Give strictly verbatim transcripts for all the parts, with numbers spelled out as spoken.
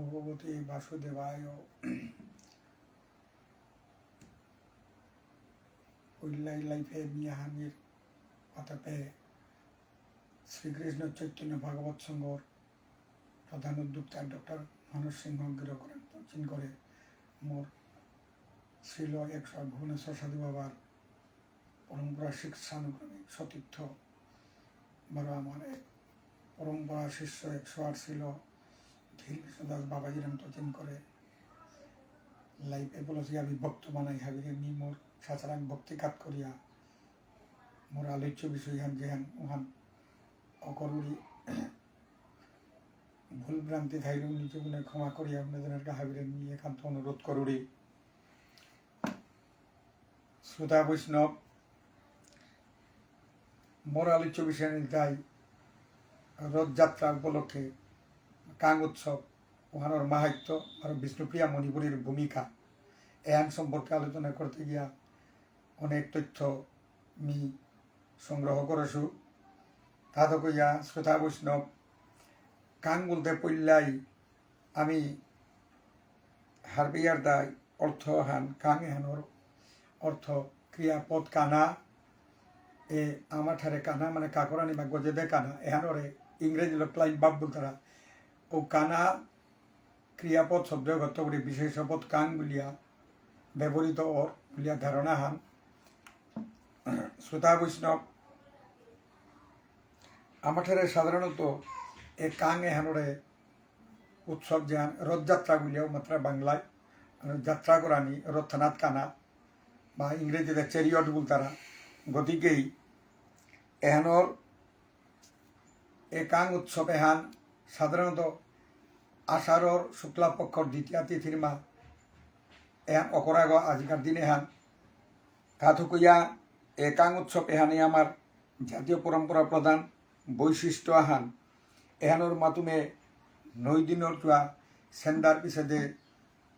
ভগবতে বাসুদেবায়। পইলাই লাইফে মিয়াহানির পাতাপে শ্রীকৃষ্ণ চৈতন্য ভাগবত সংঘর প্রধান উদ্যোক্তা ডক্টর মানস সিংহ গিরকরাং তচিন করে মোর শ্রীল একশো আট ভুবনেশ্বর সাধু বাবার পরম্পরা শিক্ষানুক্রমিক সতীর্থ বারো আমার এক পরম্পরা শিষ্য একশো আট শ্রীল ধীর কৃষ্ণ দাস বাবাজিরাং তচিন করে লাইফ এপোলজি আমি ভক্ত বানাই হাবিরে মি মোর সাচারাং ভক্তি কাত করিয়া মোর আলোচ্য বিষয় হান যেহান উহান অকরুরি ভুল ভ্রান্তি থাইলেও নিজে গুণে ক্ষমা করিয়া আপনাদের হাবিরে মি একান্ত অনুরোধ করুরি। শ্রোতা বৈষ্ণব, মোর আলোচ্য বিষয় নিতাই রথযাত্রা উপলক্ষে কাং উৎসব, ওহানর মাহাত্ম্য আর বিষ্ণুপ্রিয়া মণিপুরীর ভূমিকা, এহান সম্পর্কে আলোচনা করতে গিয়া অনেক তথ্য মি সংগ্রহ করেছু। তাত কইয়া শ্রোতা বৈষ্ণব, কাং বুলতে পইলাই আমি হারপিয়ার দায় অর্থ হান, কাং এহানর অর্থ ক্রিয়াপদ কানা, এ আমার ঠারে কানা মানে কাকরানি বা গজেদে কানা, এহানরে ইংরেজি লো ক্লাইম বাপ বুলতারা। ও কানা ক্রিয়াপদ শব্দ গত করে বিশেষ্য পদ কাং বুলিয়া ব্যবহৃত অর বুলিয়া ধারণা হান। শ্রোতা বৈষ্ণব, আমার ঠারে সাধারণত এ কাং এহানরে উৎসব যেহান রথযাত্রা বুলিয়াও মাত্রা বাংলায়, মানে যাত্রা করানি রথনাথ কানা বা ইংরেজিতে চ্যারিয়ট বুলতারা। গতিকেই এহানর এ কাং উৎসব এহান সাধারণত আষাঢ়র শুক্লা পক্ষর দ্বিতীয়া তিথির মা এহান অকরাগ আজিকার দিন এহান। কাথুকুয়া এ কাং উৎসব এহানে আমার জাতীয় পরম্পরা প্রধান বৈশিষ্ট্য আহান। এহানর মাতুমে নয় দিনর চুয়া সেন্দার পিছেদে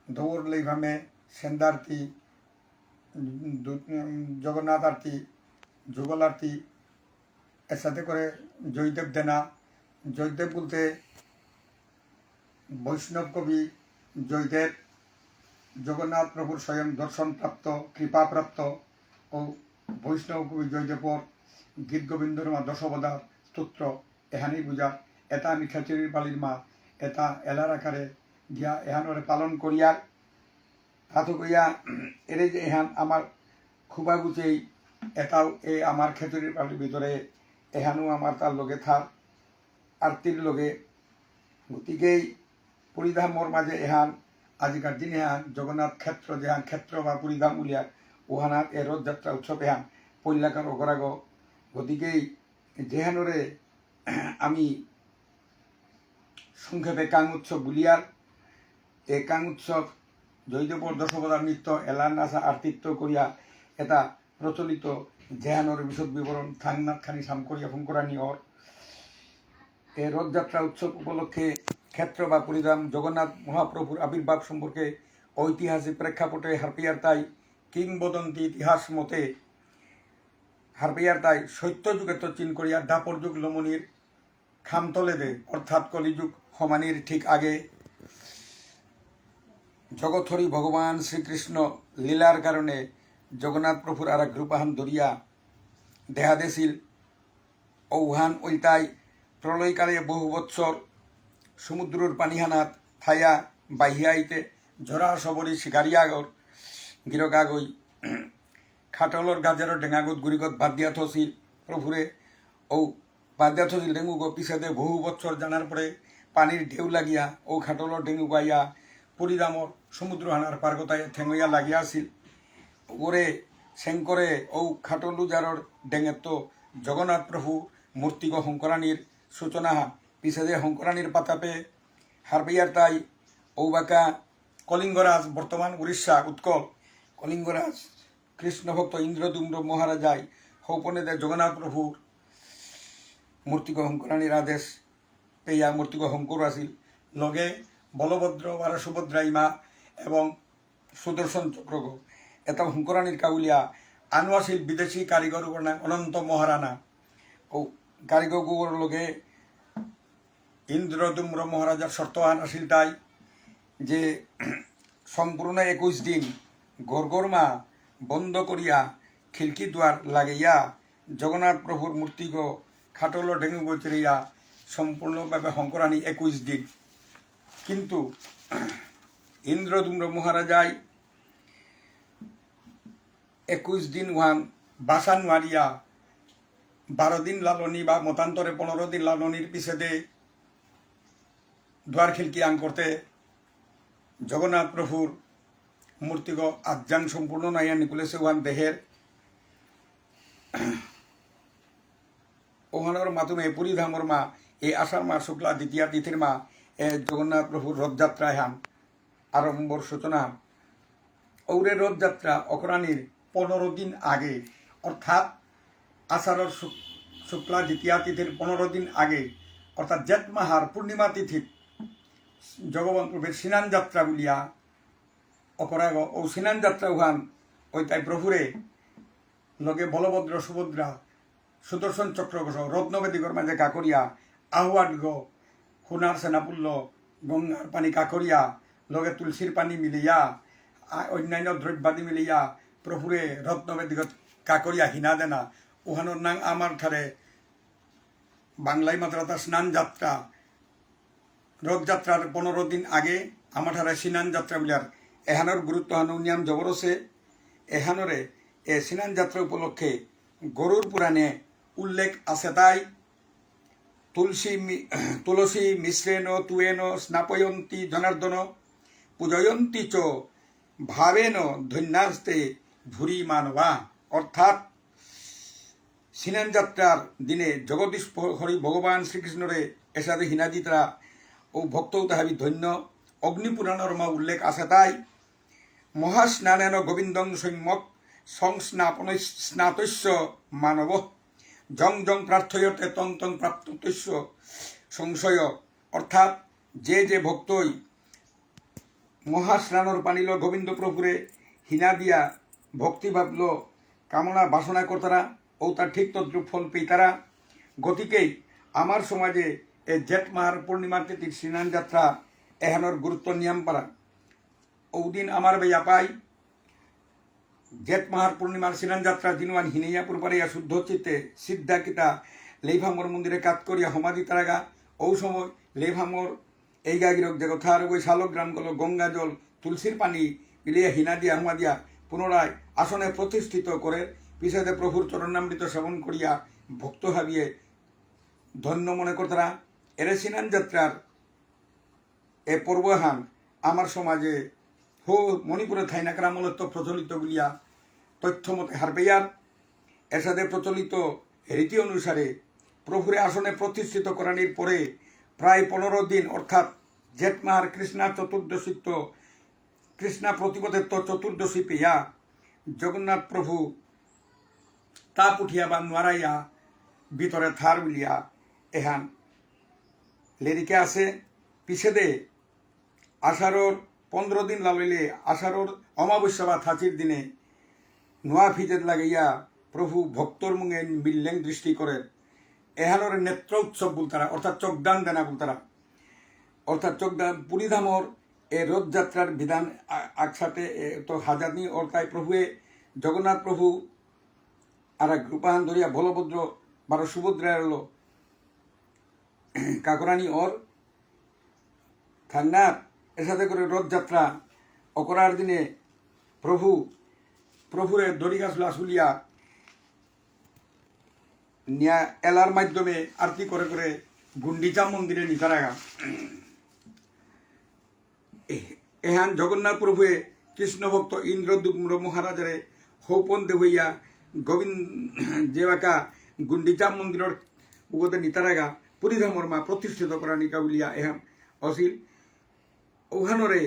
দৌড় লেইভামে সেন্দারতি, উম, দু-, উম, জগন্নাথ আরতি, যুগল আরতি, এর সাথে করে জয়দেব দেনা। জয়দেব বলতে বৈষ্ণব কবি জয়দেব, জগন্নাথ প্রভুর স্বয়ং দর্শন প্রাপ্ত, কৃপা প্রাপ্ত ও বৈষ্ণব কবি জয়দেবর গীত গোবিন্দর মা দশাবতার স্তোত্র এহানি বুঝা। এটা আমি খেচুড়ির পালির মা, এটা এলার আকারে গিয়া এহানরে পালন করিয়ার। তাতো কইয়া এরে যে এহান আমার খুবা গুচেই, এটাও এ আমার খেচুড়ির পালির ভিতরে এহানও আমার তার লগে থার, আরতির লগে। গতিকেই পুরীধামর মাঝে এহান আজিকার দিন এহান জগন্নাথ ক্ষেত্র যেহান ক্ষেত্র বা পুরীধাম উলিয়ার ওহানাত এ রথযাত্রা উৎসব এহান পৈলাকার অগরাগ। গতিকেই যেহানরে আমি সংক্ষেপে কাং উৎসব বুলিয়ার। এ কাং উৎসব জয়দেবর দশাবতার নৃত্য, এলার নাচা আরতিত্য করিয়া এটা প্রচলিত যেহানর বিশদ বিবরণ থাংনাথ খানি সাম করিয়া ফোন করানি অর। এ রথযাত্রা উৎসব উপলক্ষে ক্ষেত্র বা পুরীধাম জগন্নাথ মহাপ্রভুর আবির্ভাব সম্পর্কে ঐতিহাসিক প্রেক্ষাপটে হারপিয়ার তাই কিংবদন্তি ইতিহাস মতে হারপিয়ার তাই সত্য যুগেত্ত চিন করিয়া দ্বাপর যুগ লমনির খামতলেদে অর্থাৎ কলিযুগ হমানির ঠিক আগে জগৎহরি ভগবান শ্রীকৃষ্ণ লীলার কারণে জগন্নাথ প্রভুর আর এক রূপাহান ধরিয়া দেহা দেছিল। ঔহান ঐতাই প্রলয়কালে বহু বৎসর সমুদ্রর পানিহানাত থায়া বাহিয়া আইতে জরা সবরি শিকারিয়াগর গিরকাগই খাটলর গাজরর ডেঙাগত গুরিগত বাদ দিয়া থসিল প্রভুরে। ঔ বাদ দিয়া থসিল ডেঙুগো পিছেদে বহু বছর জানার পরে পানির ঢেউ লাগিয়া ঔ খাটলর ডেঙুগো আইয়া পুরীধামর সমুদ্র হানার পারগতায় ঠেঙইয়া লাগিয়া আছিল। ওরে সেংকরে ঔ খাটল উজারর ডেঙেত্ত জগন্নাথ প্রভু মূর্তিগো হংকরানির সূচনা হান। পিছেদে হংকরানির পাতাপে হারপিয়ার তাই ঔবাকা কলিঙ্গরাজ, বর্তমান উড়িষ্যা, উৎকল, কলিঙ্গরাজ কৃষ্ণভক্ত ইন্দ্রদ্যুম্ন মহারাজাই হৌপনেদে জগন্নাথ প্রভুর মূর্তিগ হংকরানির আদেশ পেয়া মূর্তিগ হংকর আছিল। লগে বলভদ্র, বারো সুভদ্রা ইমা এবং সুদর্শন চক্রগ। এটা হংকরানির কাউলিয়া আনো আছিল বিদেশি কারিগর নাম অনন্ত মহারানা। ও কারিগর লগে ইন্দ্রদ্যুম্ন মহারাজার শর্ত আন আছিল তাই যে সম্পূর্ণ একুশ দিন ঘর ঘর মা বন্ধ করিয়া খিলকি দুয়ার লাগাইয়া জগন্নাথ প্রভুর মূর্তিগ খাটল ডেঙুগ চিরিয়া সম্পূর্ণভাবে হঙকরানি একুশ দিন। কিন্তু ইন্দ্রদ্যুম্ন মহারাজাই একুশ দিন ওহান বাসা নুয়ারিয়া বারো দিন লালনি বা মতান্তরে পনেরো দিন লালনির পিছেদে দুয়ার খিলকি আং করতে জগন্নাথ প্রভুর মূর্তিগ আজ্জাং সম্পূর্ণ নাইয়া নিকুলেসে ওহান দেহের। ওহানর মাতুমে পুরী ধামর মা, এই আষাঢ় মাস শুক্লা দ্বিতীয়া তিথির মা, এ জগন্নাথ প্রভুর রথযাত্রা এহান আরম্ভর সূচনা। ঔরে রথযাত্রা অকরানির পনেরো দিন আগে, অর্থাৎ আষাঢ়র শুক-, শুক্লা দ্বিতীয়া তিথির পনেরো দিন আগে, অর্থাৎ জেঠ মাহার পূর্ণিমা তিথিত জগবন্ত প্রভুর স্নান যাত্রা বুলিয়া অকরাগ। ঔ স্নান যাত্রা উহান ঔতাই প্রভুরে লগে বলভদ্র সুভদ্রা সুদর্শন চক্রগ রত্নবেদী গর মাঝে কাকরিয়া আহ্বানগ হুনার সেনাপুল্ল গঙ্গার পানি কাকরিয়া লগে তুলসীর পানি মিলিয়া আ-, অন্যান্য দ্রব্যাদি মিলিয়া প্রভুরে রত্নবেদীগ কাকরিয়া হিনা দেনা। উহানোর নাং আমার ঠারে বাংলায় মাততারা স্নান যাত্রা। রথযাত্রার পনেরো দিন আগে আমার ঠারে স্নান যাত্রা বুলিয়ার। এহানোর গুরুত্ব হানো নিয়াম জবর আছে। এহানোরে এ স্নান যাত্রা উপলক্ষে গরুড় পুরাণে উল্লেখ আছে তাই, তুলসী মি-, তুলসী মিশ্রেণ তুয়েন স্নাপয়ন্তি জনার্দন পূজয়ন্তি চ ভাবেন ধন্যাস্তে ভূরি মানবা। অর্থাৎ স্নান যাত্রার দিনে জগদীশ ভ-, হরি ভগবান শ্রীকৃষ্ণরে এসাদে হিনা দিতারা ও ভক্ত উতা হাবি ধন্য। অগ্নিপুরাণর মা উল্লেখ আছে তাই, মহাস্নানেন গোবিন্দং সম্যক সংস্নাপন স্নাতস্য মানব। যং যং প্রার্থয়তে তং তং প্রাপ্ত তস্য সংশয়। অর্থাৎ যে যে ভক্তই মহাস্নানর পানিল গোবিন্দ প্রভুরে হিনা দিয়া ভক্তিভাবল কামনা বাসনা করতারা ঔতা ঠিক তদ্রূপ ফল পেইতারা। গতিকেই আমার সমাজে এ জেঠ মাহার পূর্ণিমা তিথির স্নান যাত্রা এহানোর গুরুত্ব নিয়াম পারা। ঔদিন আমার বেয়াপাই জেঠ মাহার পূর্ণিমার স্নান যাত্রা দিনওয়ান হিনেয়া পুরপারেয়া শুদ্ধ চিত্তে সিদ্ধা কিতা লেইফামর মন্দিরে কাত করিয়া হমাদি তারাগা। ঔ সময় লেইফামর এই গাগিরক জগথার ওই শালগ্রাম গলো গঙ্গা জল তুলসীর পানি মিলিয়া হিনা দিয়া হুমা দিয়া পুনরায় আসনে প্রতিষ্ঠিত করে পিছেদে প্রভুর চরণামৃত সেবন করিয়া ভক্ত হাবিয়ে ধন্য মনে করতারা। এরে স্নান যাত্রার এ পর্বহান আমার সমাজে হো মণিপুরে থাইনাকার আমলত প্রচলিত বুলিয়া তথ্য মতে হারপেয়ার। এসাদে প্রচলিত রীতি অনুসারে প্রভুরে আসনে প্রতিষ্ঠিত করানির পরে প্রায় পনেরো দিন অর্থাৎ জেঠ মাহার কৃষ্ণা চতুর্দশীত্ব কৃষ্ণা প্রতিপদেত্ব চতুর্দশী পেয়া জগন্নাথ প্রভু তা পুঠিয়া বা নুয়ারাইয়া ভিতরে থার বুলিয়া এহান লেরিকে আছে। পিছেদে আষাঢ়র পনেরো দিন লালইলে আষাঢ়র অমাবস্যা বা থাচির দিনে নোয়া ফিজেত লাগাইয়া প্রভু ভক্তর মুঙে মিল্লেং দৃষ্টি করে। এহানরে নেত্র উৎসব বুলতারা, অর্থাৎ চোখদান দেনা বুলতারা। অর্থাৎ চোখদান পুরীধামর এ রথযাত্রার বিধান আ-, আকসাতে এ তো হাজানি অর্থাৎ প্রভুয়ে জগন্নাথ প্রভু আর এক রূপাহান ধরিয়া বলভদ্র বারো সুভদ্রার হলো কাকরানি অর থান্নার এসাদে করে রথযাত্রা অকরার দিনে প্রভু, প্রভুরে দড়ি গাছ লাসুলিয়া নিয়া এলার মাধ্যমে আরতি করে করে গুন্ডিচা মন্দিরে নিতারাগা। এ-, এহান জগন্নাথ প্রভুয়ে কৃষ্ণ ভক্ত ইন্দ্রদ্যুম্ন মহারাজারে হৌপন দেহইয়া গোবিন্দ যেবাকা গুন্ডিচা মন্দিরর উগদে নিতারাগা পুরীধামর মা প্রতিষ্ঠিত করানিকা বুলিয়া এহান অসিল। ঔহানরে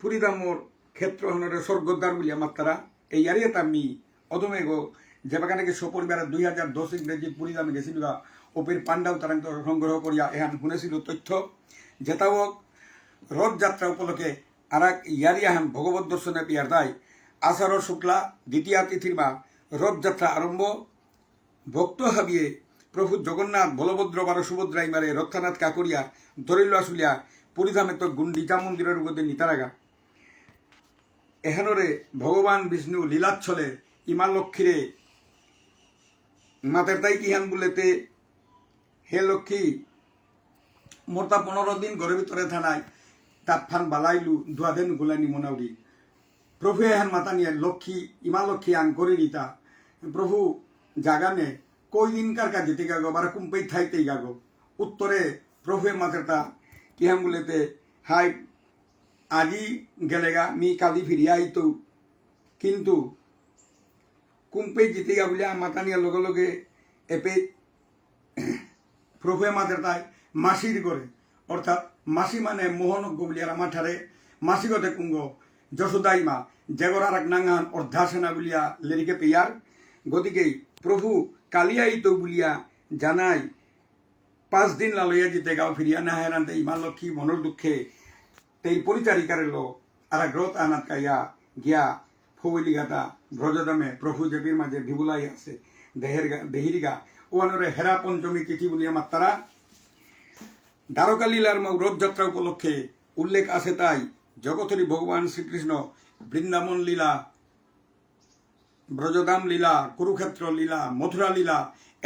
পুরীধামর ক্ষেত্রহানরে স্বর্গদ্বার বুলিয়া মাত্তারা। এই ইয়ারি এটা মি অদমেগো যেবাকা নাকি সপরিবারে দুই হাজার দশ ইংরেজি পুরীধামে গেছিল গা, ওপের পাণ্ডাও তারাং সংগ্রহ করিয়া এহান শুনেছিল তথ্য। যেতাও রথযাত্রা উপলক্ষে আর এক ইয়ারি আহান ভগবত দর্শনে পিয়ার দায়। আষাঢ় শুক্লা দ্বিতীয়া তিথির মা রথযাত্রা আরম্ভ। ভক্ত হাবিয়ে প্রভু জগন্নাথ, বলভদ্র বারো সুভদ্রা ইমারে রথহানাত কাকরিয়া দরিল আসুলিয়া পুরীধামেত্ত গুন্ডিচা মন্দিরর উগদে নিতারাগা। এহানরে ভগবান বিষ্ণু লীলাচ্ছলে ইমা লক্ষ্মীরে মাতেরতাই কিহান বুলেতে, হে লক্ষ্মী, মোরতা পনেরো দিন ঘরর ভিতরে থানাই, তাপহান বালাইলু, দুয়াদে নুকুলানি মনাউরি। প্রভু এহান মাতানিয়া লক্ষ্মী, ইমা লক্ষ্মী আঙকরিরিতা। প্রভু জাগানে কই দিনকার কাজে তেগাগো, বারো কুম্পেই থাইতেইগাগো। উত্তরে প্রভুয়ে মাতেরতা কিহান বুলেতে, হাই, আজি গেলেগা, মি কালি ফিরিয়া আইতৌ। কিন্তু কুম্পেই যিতেগা বুলিয়া মাতানিয়া লগে লগে এপে প্রভুয়ে মাতেরতাই মাসির ঘরে, অর্থাৎ মাসি মানে মোহনজ্ঞ বুলিয়া রামাঠারে মাসিগতে কুঙ্গ যশোদা ইমা, যেগর আরাক নাঙহান অর্ধাসেনা বুলিয়া লেরিকে পেয়ার। গতিকে প্রভু কালিয়া আইতৌ বুলিয়া জানাই পাঁচ দিন লালইয়া যিতেগাও ফিরিয়া না হেরান্তে ইমা লক্ষ্মী মনর দুঃখে তেই পরিচারিকারে লো আরাক রথ আহানাত কাইয়া গিয়া ফৌইলিগাতা ব্রজধামে প্রভু যেপির মাঝে ভিবুলাই আছে, দেহেরগা, দেহিরিগা, ওহানরে হেরা পঞ্চমী তিথি বুলিয়া মাত্তারা। দ্বারকা লীলার মগ রথযাত্রা উপলক্ষে উল্লেখ আছে তাই জগতরি ভগবান শ্রীকৃষ্ণ বৃন্দাবন লীলা, ব্রজধাম লীলা, কুরুক্ষেত্র লীলা, মথুরা লীলা,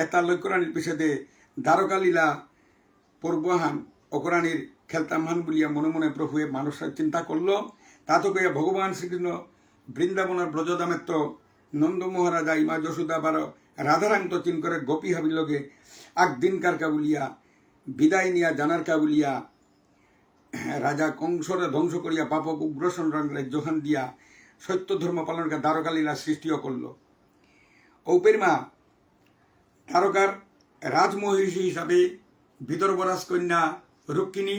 এতা লক্ষ্যরানির পিছেদে দ্বারকা লীলা পর্বহান অকরানির খেলতামহান বুলিয়া মনে মনে প্রভুয়ে মানুষরা চিন্তা করল। তাতো কইয়া ভগবান শ্রীকৃষ্ণ বৃন্দাবনর ব্রজধামেত্ত নন্দ মহারাজা ইমা যশোদা বারো রাধারাংত চিন করে গোপী হাবির লগে আক দিনকার কা বুলিয়া বিদায় নিয়া জানার কা বুলিয়া রাজা কংসরে ধ্বংস করিয়া পাপক উগ্রসেনরাং রাজ্যহান দিয়া সত্য ধর্ম পালনকা দ্বারকা লীলা সৃষ্টিও করল। ঔপেরমা দ্বারকার রাজমহিষী হিসাবে বিদর্ভ রাজকন্যা রুক্মিণী,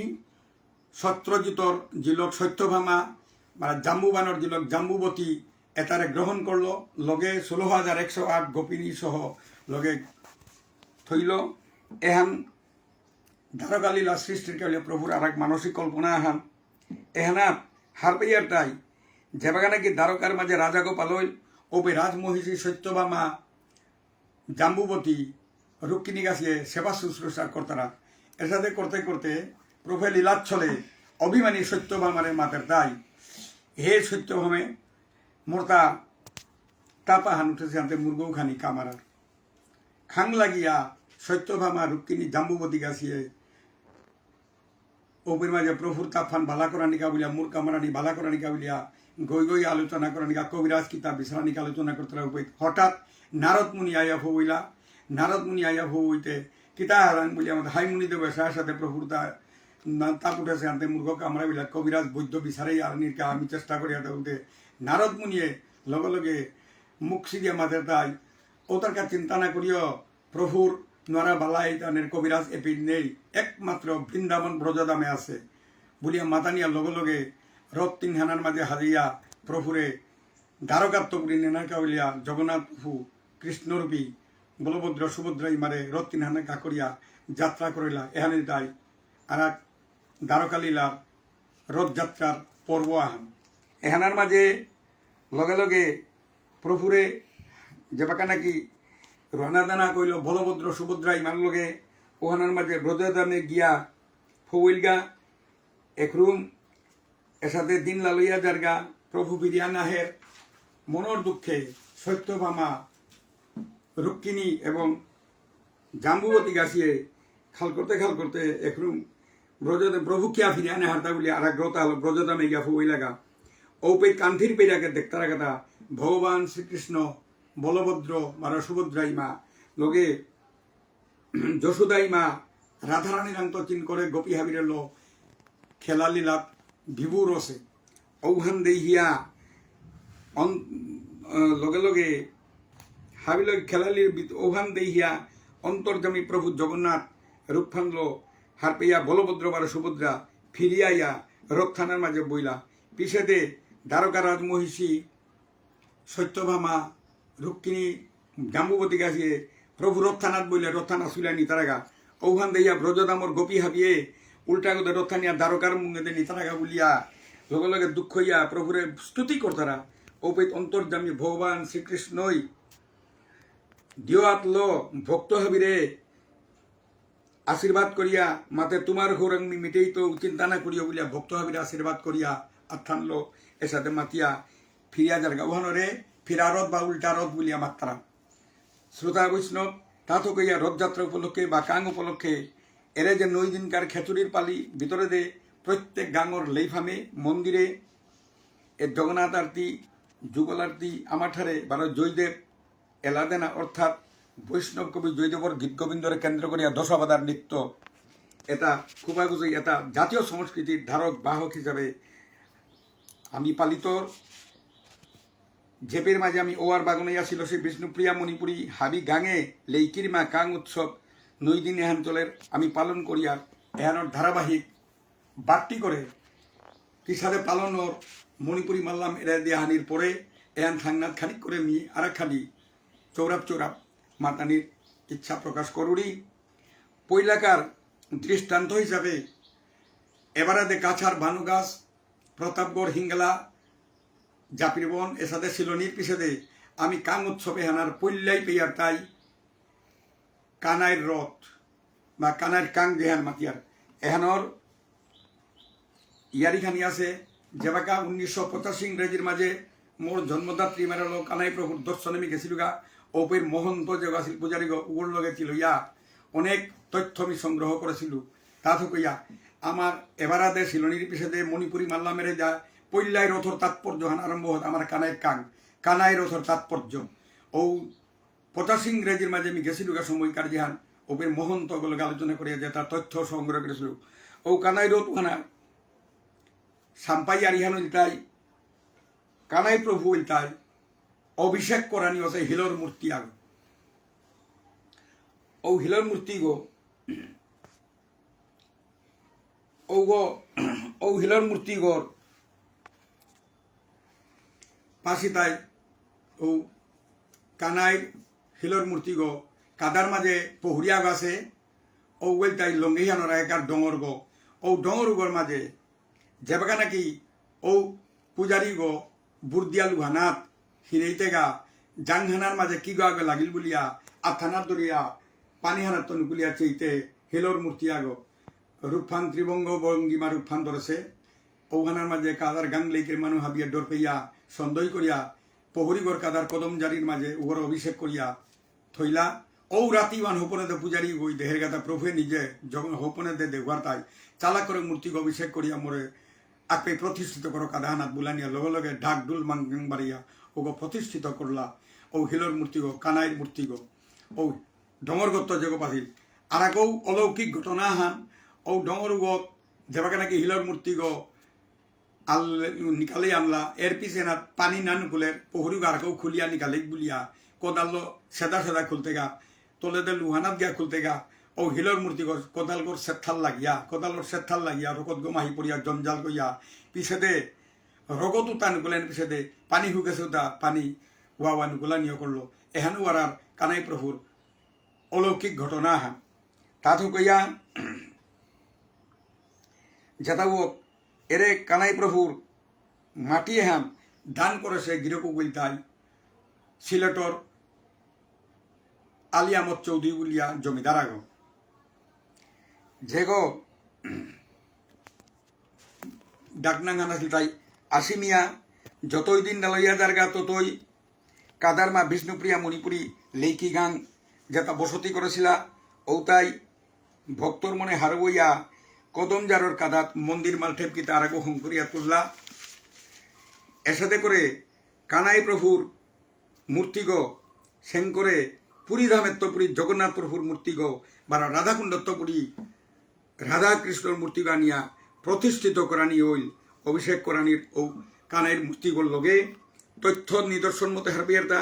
সত্রজিতর জিলক সত্যভামা, মানে জাম্বুবানর জিলক জাম্বুবতী, এতারে গ্রহণ করল, লগে ষোলো হাজার একশো আট গোপিনী সহ লগে থইল। এহান দ্বারকা লীলা সৃষ্টির কালে প্রভুর আর এক মানসিক কল্পনা আহান। এহানাত হারপেয়ার তাই, যেবাকা নাকি দ্বারকার মাঝে রাজা গোপাল হইল, ওপে রাজমহিষী সত্যভামা, জাম্বুবতী, রুক্মিণী গাছিয়ে সেবা শুশ্রূষা করতারা। এসাদে করতে করতে প্রভু লীলাচ্ছলে অভিমানী সত্যভামারে মাতের তাই, হে সত্যভামে, মোরতা তাপা হান উঠেছে আনতে মুরগৌ খানি কামারার। খাং লাগিয়া সত্যভামা রুক্মিণী জাম্বুবতী গাছিয়ে ওপের মাঝে প্রভুর তাপহান বালা করানিকা বুলিয়া, মুর কামারানি বালা করানিকা বুলিয়া, গই গই আলোচনা করানিকা, কবিরাজ কিতা বিছরানিকা আলোচনা করতে উপে হঠাৎ নারদ মুনি আয়া ফবইলা। নারদ মুনি আয়া ফবইতে কিতা হারাং বুলিয়া, আমাদের হাই মুনি দেব সাথে সাথে প্রভুর তা না, তাপ উঠেছে আনতে মুরগ কামড়া বিলা, কবিরাজ বৈদ্য বিচারে আর নিরকা আমি চেষ্টা করি আনতে বলতে নারদ মুনিয়ে লগে লগে মুখ সিদিয়া মাতে তাই, ওতার কা চিন্তা না করিও, প্রভুর নোয়ারা বালাই তানের কবিরাজ এপিন নেই, একমাত্র বৃন্দাবন ব্রজধামে আছে। বুলিয়া মাতানিয়া লগে লগে রথ তিনহানার মাঝে হাজিয়া প্রভুরে দ্বারকাত্ত পুরী নেনা কাউলিয়া জগন্নাথ প্রভু কৃষ্ণরূপী বলভদ্র সুভদ্রা ইমারে রথ তিনহানা কাকরিয়া যাত্রা করিলা। এহানে তাই আর এক দ্বারকা লীলার রথযাত্রার পর্ব আহান। এহানার মাঝে লগে লগে প্রভুরে যেবাকা নাকি রওনা দানা কইল বলভদ্র সুভদ্রা ইমার লগে, ওহানার মাঝে ব্রজধামে গিয়া ফৌইলগা একরুম এসাদে দিন লালইয়া যারগা, প্রভু ফিরিয়া নাহের, মনর দুঃখে সত্যভামা, রুক্মিণী এবং জাম্বুবতী গাছিয়ে খাল করতে খাল করতে একরুম ব্রজদে প্রভু কিয়া ফিরিয়া নাহারতা বুলি আর আগ্রহতা হলো ব্রজধামে গিয়া ফৌইলাগা। ঔপে কান্থির পেরাকে দেখতারা কথা ভগবান শ্রীকৃষ্ণ, বলভদ্র, মারা সুভদ্রা ইমা, লগে যশোদা ইমা রাধারানী রাংত চিন করে গোপী হাবিরে লো খেলা লীলাত বিভোর আছে। ঔহান দেহিয়া অন-, আহ, লগে লগে হাবি লগে খেলা লীলা বিত-, ঔহান দেহিয়া অন্তর্যামী প্রভু জগন্নাথ রূপহান লো হারপেয়া বলভদ্র বারো সুভদ্রা ফিরিয়া আইয়া রথহানার মাঝে বইলা। পিছেদে দ্বারকা রাজমহিষী সত্যভামা, রুক্মিণী, জাম্বুবতী গাছিয়ে প্রভু রথহানাত বইলে রথহানা সুইলা নিতারাগা। ঔহান দেইয়া ব্রজধামর গোপী হাবিয়ে উল্টা গদে রথহানিয়া দ্বারকার মুঙেদে নিতারাগা বুলিয়া লগে লগে দুঃখ ইয়া প্রভুরে স্তুতি করতারা। ঔপেত অন্তর্যামী ভগবান শ্রীকৃষ্ণই দিও আতলো ভক্ত হাবিরে আশীর্বাদ করিয়া মাতে তোমার গৌরাঙ্গি মিটেই তো চিন্তা না করিও বুলিয়া ভক্ত হাবির আশীর্বাদ করিয়া আথানলো এসাদে মাতিয়া ফিরিয়া যারগা। উহানরে ফিরারত বা উল্টারত বুলিয়া মাত্রা। শ্রোতা বৈষ্ণব, তা তো কইয়া রথযাত্রা উপলক্ষে বা কাং উপলক্ষে এরে যে নয় দিনকার খেচুড়ির পালি ভিতরে দে প্রত্যেক গাঙর লেইফামে মন্দিরে এ জগন্নাথ আরতি, যুগল আরতি, আমার ঠারে বারো জয়দেব এলাদেনা অর্থাৎ বৈষ্ণব কবি জয়দেবর গীত গোবিন্দরে কেন্দ্র করিয়া দশাবতার নৃত্য, এটা খুবাই বুঝি এটা জাতীয় সংস্কৃতির ধারক বাহক হিসাবে আমি পালিত। জেপির মাঝে আমি ওয়ার বাগনে আসিল সে বিষ্ণুপ্রিয়া মণিপুরী হাবি গাঙে লেইকির মা কাং উৎসব নয় দিন এহান চলের আমি পালন করিয়ার এহানোর ধারাবাহিক বাট্টি করে কিসাদে পালনর মণিপুরী মাল্লাম এরা দিয়া হানির পরে এহান থাংনাত খানিক করে মি আরাখানি চৌরাপ চৌরাপ মাতানির ইচ্ছা প্রকাশ করুরি। পৈলাকার দৃষ্টান্ত হিসাবে এবারাদে কাছাড় ভানুগাছ, প্রতাপগড় হিঙ্গলা, জাপিরবন এসাদে সিলনির পিছেদে আমি কাং উৎসবে হানার পৈলাই পেয়ার তাই কানাইর রথ বা কানাইর কাং যেহান মাতিয়ার এহানর ইয়ারিখানি আছে। যেবাকা উনিশশো পঁচাশি ইংরেজির মাঝে মোর জন্মদাত্রী মেরালো কানাই প্রভুর দর্শনে আমি গেছিলুগা। ওপের মহন্ত যে আছিল পূজারীগ উগর লগে ছিল ইয়া অনেক তথ্য আমি সংগ্রহ করেছিল। তা থেকে ইয়া আমার এবারাদে সিলনির পিছেদে মণিপুরী মাল্লা মেরে যা পৈলাই রথর তাৎপর্য হান আরম্ভ হত আমার কানাইর কাং, কানাই রথর তাৎপর্য। ও পঁচাশি ইংরেজির মাঝে আমি গেছিলুগা সময়কার যেহান ওপের মহন্ত গুলোকে আলোচনা করিয়া যে তার তথ্য সংগ্রহ করেছিল। ও কানাই রথ ওখানে সাম্পাই আরিহান ইলতাই, কানাই প্রভু ইলতাই, অভিষেক করানি আছে হিলর মূর্তি আগ। ও হিলর মূর্তি গো, ও গো, ও হিলর মূর্তি গর পাশে তাই ও কানাই হিলর মূর্তি গো কাদার মাঝে পহুরিয়া গাছে ও ওয়েল তাই লঙ্গিহানোর একার ডঙর গো। ও ডঙর উগর মাঝে যেবাকা নাকি ও পূজারী গো বুর্দিয়া লুহানাত হিনেইতেগা জাংহানার মাঝে কি গো আগে লাগিল বুলিয়া আথানার দরিয়া পানি হানাত তনুকুলিয়া চেইতে হিলর মূর্তি আগো রূপফান ত্রিভঙ্গ ভঙ্গিমা রূপফান ধরেছে। ঔহানার মাঝে কাদার গাং লেইকের মানু হাবিয়া ডর পেয়া সন্দেহ করিয়া পহরিগর কাদার কদম জারির মাঝে উগর অভিষেক করিয়া থইলা। ঔ রাতি ওয়ান হোপনে দে পূজারী গই দেহের গাতা প্রভুয়ে নিজে যখন হোপনে দে দেহুয়ার তাই চালা করে মূর্তিগ অভিষেক করিয়া মোরে আপে প্রতিষ্ঠিত করো কাদাহানাত বুলানিয়া লগে লগে ঢাক ঢুল মাঙ্গাং বাড়িয়া ওগো প্রতিষ্ঠিত করলা। ঔ হিলর মূর্তিগ, কানাইর মূর্তিগ, ঔ ডঙরগত্ত যেগো পাছিল। আর আগৌ অলৌকিক ঘটনা হান, ঔ ডঙরগত যেবাকে নাকি হিলর মূর্তিগ আল নিকালে আনলা, এর পিছে না পানি না নুকুলের, পহুরি গারকেও খুলিয়া নিকালে বুলিয়া, কোদালো সেদা সেদা খুলতেগা, তলেদে লুহানাত গিয়া খুলতেগা, ও হিলর মূর্তিগ কোদালগর সেথাল লাগিয়া, কোদালর সেথাল লাগিয়া, রকত গমাহি পড়িয়া জঞ্জাল গইয়া, পিছেদে রকত উতা নুকুলেন পিছেদে, পানি হুকেছে উতা, পানি ওয়াওয়া নুকুলা নিয় করলো। এহান ওয়ারার কানাই প্রভুর অলৌকিক ঘটনা আহান। তাত কইয়া যেতাও এরে কানাই প্রভুর মাটি এহান দান করেছে গিরকু গুলতাই সিলেটর আলী আহমদ চৌধুরী বুলিয়া জমিদার আগ। যেগো ডাকনাং হান আছিল তাই আশি মিয়া। যতই দিন ডালইয়া দারগা ততই কাদারমা বিষ্ণুপ্রিয়া মণিপুরী লেইকি গাং যেতা বসতি করেছিলা, ঔতাই ভক্তর মনে হারবইয়া কদমজারর কাদাত মন্দির মালঠেপ কিতা আরাকো হংকরিয়া তুললা। এসাদে করে কানাই প্রভুর মূর্তিগ সেংকরে পুরী ধামেত্তপুরী জগন্নাথ প্রভুর মূর্তিগ বারা রাধাকুণ্ডত্তপুরী রাধাকৃষ্ণর মূর্তিগ আনিয়া প্রতিষ্ঠিত করানি হইল, অভিষেক করানির ও কানাইর মূর্তিগর লগে তথ্য নিদর্শন মতে হারপিয়ারতা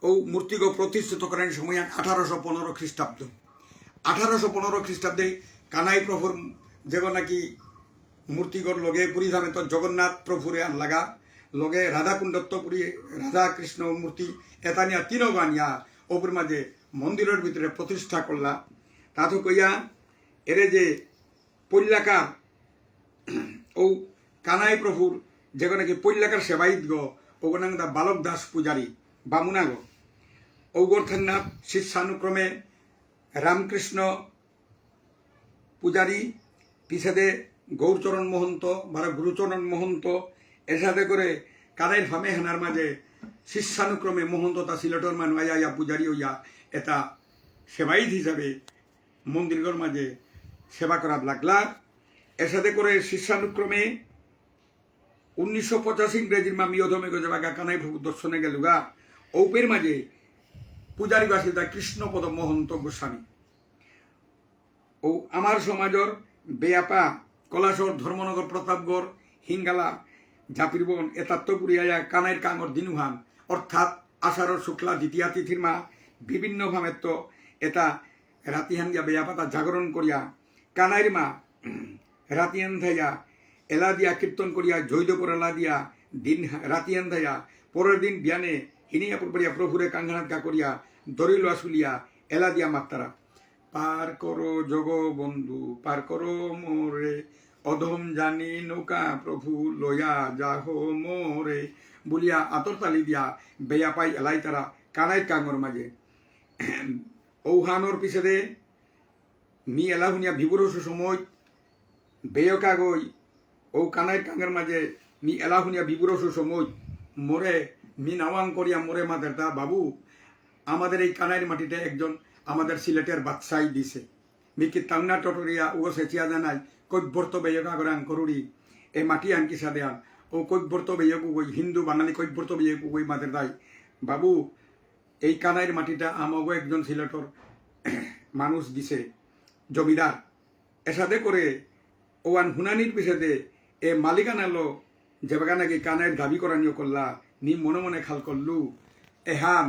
ও মূর্তিগ প্রতিষ্ঠিত করানির সময় আঠারোশো পনেরো খ্রিস্টাব্দ। আঠারোশো পনেরো খ্রিস্টাব্দে কানাই প্রভুর যেগ নাকি মূর্তিগর লগে পুরী ধামেত্ত জগন্নাথ প্রভুরে আনলাগা, লগে রাধাকুণ্ডত্তপুরী রাধাকৃষ্ণ মূর্তি এতানিয়া তিনগ আনিয়া ওপর মাঝে মন্দিরর ভিতরে প্রতিষ্ঠা করলা। তাতে কইয়া এরে যে পল্লাকার ও কানাই প্রভুর যেগ নাকি পল্লাকার সেবায়িতগ ওগ নাংদা বালক দাস পূজারী বামুনাগ। ঔগর থাংনাত শিষ্যানুক্রমে রামকৃষ্ণ পূজারী, পিছেদে গৌরচরণ মহন্ত, বারো গুরুচরণ মহন্ত, এসাদে করে কানাইর ফামে হানার মাঝে শিষ্যানুক্রমে মহন্ত তা সিলেটর মানু আয়া আয়া পূজারী হইয়া এতা সেবায়িত হিসাবে মন্দিরগর মাঝে সেবা করাত লাগলা। এসাদে করে শিষ্যানুক্রমে উনিশশো পঁচাশি ইংরেজির মা মিয়ধমে গজে বাগা কানাই প্রভু দর্শনে গেলুগা। ঔপের মাঝে পূজারী বাসিতা কৃষ্ণপদ মহন্ত গোস্বামী। ও আমার সমাজর বেয়াপা, কলাসর, ধর্মনগর, প্রতাপগড়, হিঙ্গালা, জাপিরবন, এতাত্তপুরি আয়া কানাইর কাঙর দিনুহান, অর্থাৎ আষাঢ়র শুক্লা দ্বিতীয়া তিথির মা বিভিন্ন ভাবেত্ত এতা রাতিহান দিয়া বেয়াপাতা জাগরণ করিয়া, কানাইর মা রাতিহান থাইয়া এলা দিয়া কীর্তন করিয়া, জয়দেবর এলা দিয়া দিন রাতিহান থাইয়া, পরের দিন বিয়ানে হিনিয়া পুরপুরিয়া প্রভুরে কাঙ্গানাত গা করিয়া, দরিল আসুলিয়া এলা দিয়া মাত্তারা। পার করো জগবন্ধু, পার করো মোরে, অধম জানি নৌকা প্রভু লয়া যাহ মোরে, বুলিয়া আতর তালি দিয়া বেয়াপাই এলাইতারা কানাই কাঙর মাঝে। ঔহানর পিছেদে মি এলা হুনিয়া বিবুরসু সময় বেয়কাগই ও কানাই কাঙর মাঝে মি এলা হুনিয়া বিবুরসু সময় মোরে মি নাওয়াং করিয়া মোরে মাতেরতা, বাবু, আমাদের এই কানাইর মাটিতে একজন আমাদের সিলেটের বাদশাই দিছে। মি কি তাংনা টটরিয়া ও সেচিয়া জানাই, কৈবর্ত বেয়কাগরাং করুরি, এ মাটি আনকি সাদেয়ান, ও কৈবর্ত বেয়কু গই, হিন্দু বাঙালি কৈবর্ত বেয়কু গই মাতেরতাই, বাবু, এই কানাইর মাটিটা আমাগো একজন সিলেটর মানুষ দিছে, জমিদার। এসাদে করে ওয়ান হুনানির পিছেদে এ মালিকানালো যেবাকা নাকি কানাইর দাবি করানিও করলা, নি মনে মনে খাল করলু। এহান